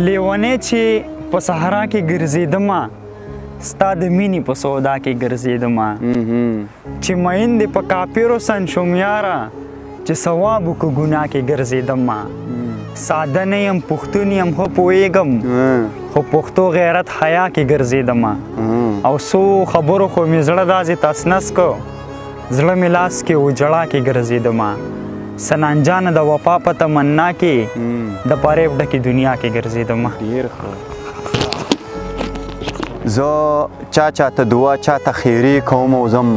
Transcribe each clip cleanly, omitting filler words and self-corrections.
لیونی چې په صحرا کې ګرځېدمه، ستا د مینې په سودا کې ګرځېدمه، چې مین دې په کاپیرو سن شوم یاره، چې ثواب وکړو ګناه کې ګرځېدمه. ساده نه یم پښتون یم خو پوهېږم، خو پښتو غیرت حیا کې ګرځېدمه. او څو خبرو خو مې زړه داسې تسنس کو، زړه مې لاس کې و ژړا کې ګرځېدمه. سنان جانه د وفا په تمنا کې د پریب ډکې دنیا کې ګرځېدمه. ډېر ښه. زه چا چاته دعا چاته خیرې کوم او ځم،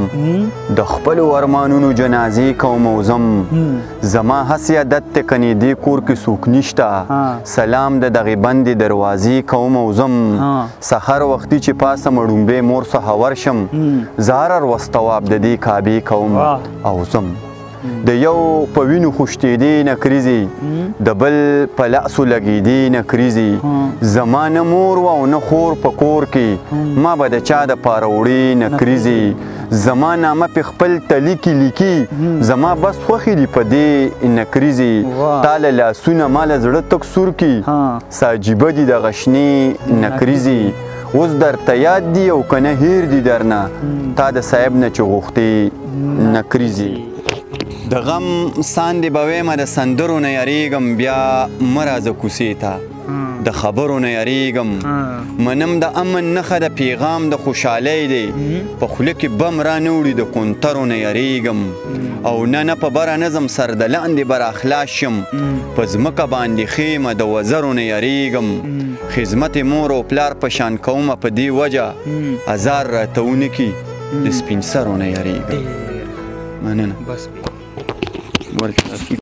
د خپلو ارمانونو جنازې کوم او ځم. زما هسې عادت دی کنې دې کور کې څوک نشته، سلام د دغې بندې دروازې کوم او ځم. سحر وختي چې پاڅم ړومبی مور څخه ورشم، زه هره ورځ طواف د دې کعبې کوم او ځم. د یو په وینو خوشتېدې نکریزې، د بل په لاسو لګېدې نکریزې. زما نه مور وه او نه خور په کور کې، ما به د چا دپاره وړې نکریزې. زما نامه په خپل تلي کې لیکي، زما بس خوښې دي په دې نکریزې. تا له لاسونه ما له زړه تک سور کي، څه عجیبه دي دغه شنې نکریزې. اوس درته یاد دي او که نه هېر دي درنه، تا د صاحب نه چې غوښتې نکریزې. د غم ساندې به ویمه د سندرو نه یریږم، بیا مه راځه کوڅې ته د خبرو نه یریږم. منم د امن نښه د پیغام د خوشحالۍ دی، په خوله کې بم را نه وړي د کونترو نه یریږم. او نه نه په بره نه ځم سر د لاندې به راخلاص شم، په ځمکه باندې خېمه د وزرو نه یریږم. خدمت مور او پلار په شان کومه په دې وجه، ازار راته ونه کړي د سپین سرو نه یریږم. مننه. بس. ورته.